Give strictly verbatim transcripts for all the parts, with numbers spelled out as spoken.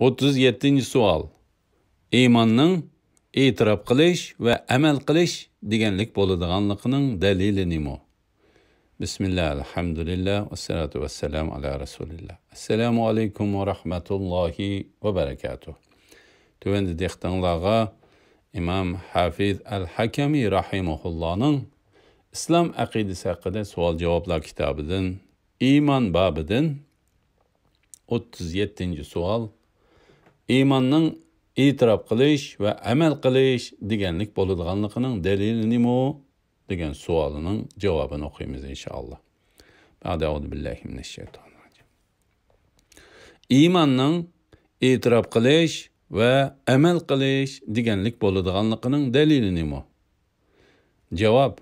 ئوتتۇز يەتتىنچى سوئال. ئىماننىڭ ئېتىراپ قىلىش ۋە ئەمەل قىلىش دېگەنلىك بولىدىغانلىقىنىڭ دەلىلى نېمە؟ بىسمىللا، ئەلھەمدۇلىللا، ۋەسسالاتۇ ۋەسسالامۇ ئالا رەسۇلىللا. ئەسسالامۇ ئەلەيكۇم ۋە رەھمەتۇللاھى ۋە بەرەكاتۇھ. تۆۋەندە دىققىتىڭلارغا ئىمام ھافىز ئەل ھەكەمى راھىمەھۇللانىڭ ئىسلام ئەقىدىسى ھەققىدە سوئال-جاۋابلار كىتابىدىن، ئىمان بابىدىن ئوتتۇز يەتتىنچى سوئال. ئىماننىڭ ئېتىراپ قىلىش ۋە ئەمەل قىلىش دېگەنلىك بولىدىغانلىقىنىڭ دەلىلى نېمە؟ دېگەن سوئالىنىڭ جاۋابىنى ئوقۇيمىز، ئىنشائاللا. بەئدە، ئەئۇزۇ بىللاھى مىنەششەيتانىررەجىم. ئىماننىڭ ئېتىراپ قىلىش ۋە ئەمەل قىلىش دېگەنلىك بولىدىغانلىقىنىڭ دەلىلى نېمە؟ جاۋاب.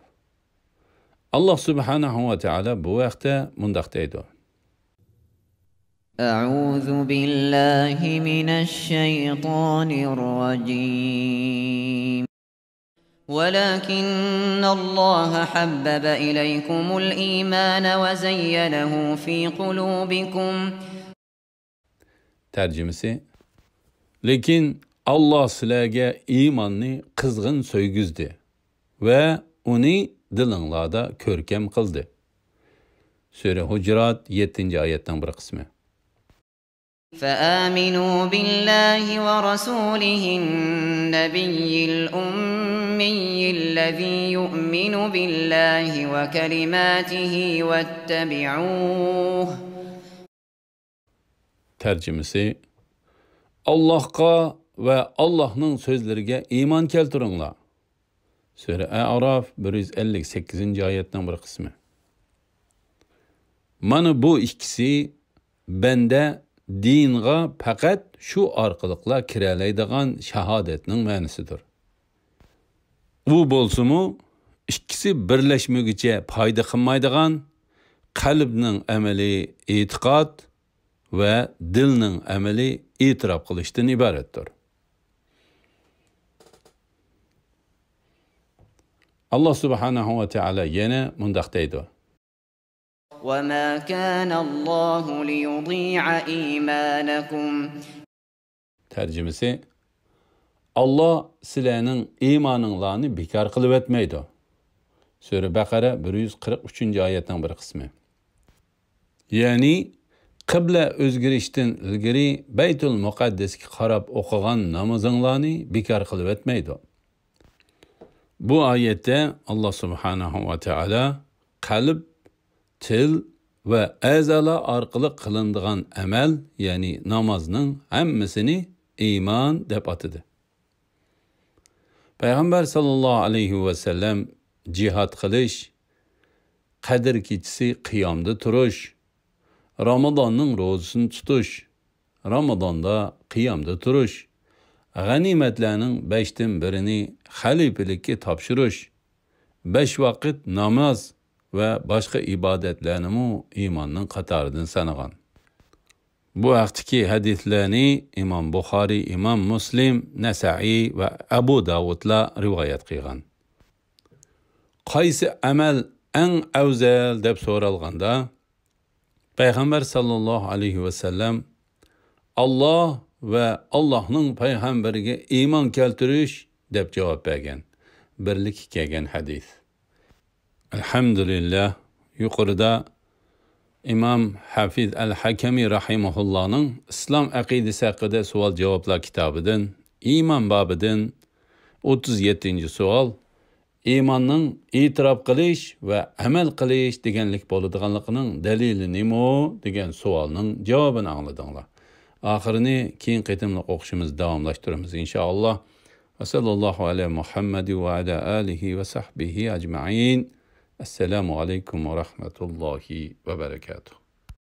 ئاللا سۇبھانەھۇ ۋە تائالا بۇ ھەقتە مۇنداق دەيدۇ. أعوذ بالله من الشيطان الرجيم. ولكن الله حبب إليكم الإيمان وزينه في قلوبكم. تەرجىمىسى. لېكىن ئاللا سىلەرگە ئىماننى قىزغىن سۆيگۈزدى ۋە ئۇنى دىلىڭلاردا كۆركەم قىلدى. سۈرە ھۇجرات، يەتتىنچى ئايەتنىڭ بىر قىسمى. فآمنوا بالله ورسوله النبي الأمي الذي يؤمن بالله وكلماته واتبعوه. تەرجىمىسى. ئاللاھقا ۋە ئاللاھنىڭ سۆزلىرىگە ئىمان كەلتۈرۈڭلار. سۈرە ئەئراف، بىر يۈز ئەللىك سەككىزىنچى ئايەتنىڭ بىر قىسمى. مانا بۇ ئىككىسى بەندە دىنغا پەقەت شۇ ئارقىلىقلا كىرەلەيدىغان شاھادەتنىڭ مەنىسىدۇر. ئۇ بولسىمۇ، ئىككىسى بىرلەشمىگۈچە پايدا قىلمايدىغان، قەلبنىڭ ئەمەلىي ئېتىقاد ۋە دىلنىڭ ئەمەلىي ئېتىراپ قىلىشتىن ئىبارەتتۇر. ئاللا سۇبھانەھۇ ۋە تائالا يەنە مۇنداق دەيدۇ. وما كان الله ليضيع إيمانكم. تەرجىمىسى. ئاللا سىلەرنىڭ ئىمانىڭلارنى بىكار قىلىۋەتمەيدۇ. سۈرە بەقەرە، بىر يۈز قىرىق ئۈچىنچى ئايەتنىڭ بىر قىسمى. يەنى، قىبلە ئۆزگىرىشتىن ئىلگىرى بەيتۇل مۇقەددەسكە قاراپ ئوقۇغان نامىزىڭلارنى بىكار قىلىۋەتمەيدۇ. بۇ ئايەتتە ئاللا سۇبھانەھۇ ۋە تائالا قەلب، تىل ۋە ئەزالار ئارقىلىق قىلىنىدىغان ئەمەل، يەنى نامازنىڭ ھەممىسىنى ئىمان دەپ ئاتىدى. پەيغەمبەر ساللاللاھۇ ئەلەيھى ۋەسەللەم جىھاد قىلىش، قەدىر كېچىسى قىيامدا تۇرۇش، رامىزاننىڭ روزىسىنى تۇتۇش، رامىزاندا قىيامدا تۇرۇش، غەنىيمەتلەرنىڭ بەشتىن بىرىنى خەلىپىلىككە تاپشۇرۇش، بەش ۋاقىت ناماز ۋە باشقا ئىبادەتلەرنىمۇ ئىماننىڭ قاتارىدىن سانىغان. بۇ ھەقتىكى ھەدىسلەرنى ئىمام بۇخارىي، ئىمام مۇسلىم، نەسائىي ۋە ئەبۇ داۋۇدلار رىۋايەت قىلغان. قايسى ئەمەل ئەڭ ئەۋزەل دەپ سورالغاندا، پەيغەمبەر ساللاللاھۇ ئەلەيھى ۋەسەللەم، «ئاللا ۋە ئاللاھنىڭ پەيغەمبىرىگە ئىمان كەلتۈرۈش» دەپ جاۋاب بەرگەن. بىرلىككە كەلگەن ھەدىس. ئەلھەمدۇلىللا، يۇقىرىدا ئىمام ھافىز ئەل ھەكەمى راھىمەھۇللانىڭ ئىسلام ئەقىدىسى ھەققىدە سوئال-جاۋابلار كىتابىدىن، ئىمان بابىدىن ئوتتۇز يەتتىنچى سوئال، ئىماننىڭ ئېتىراپ قىلىش ۋە ئەمەل قىلىش دېگەنلىك بولىدىغانلىقىنىڭ دەلىلى نېمە؟ دېگەن سوئالنىڭ جاۋابىنى ئاڭلىدىڭلار. ئاخىرىنى كېيىنكى قېتىملىق ئوقۇشىمىزدا داۋاملاشتۇرىمىز، ئىنشائاللا. ۋە سەللەللاھۇ ئەلە مۇھەممەد ۋە ئەلە ئالىھى ۋە سەھبىھى ئەجمەئىن. ئەسسالامۇ ئەلەيكۇم ۋە رەھمەتۇللاھى ۋە بەرەكاتۇھ.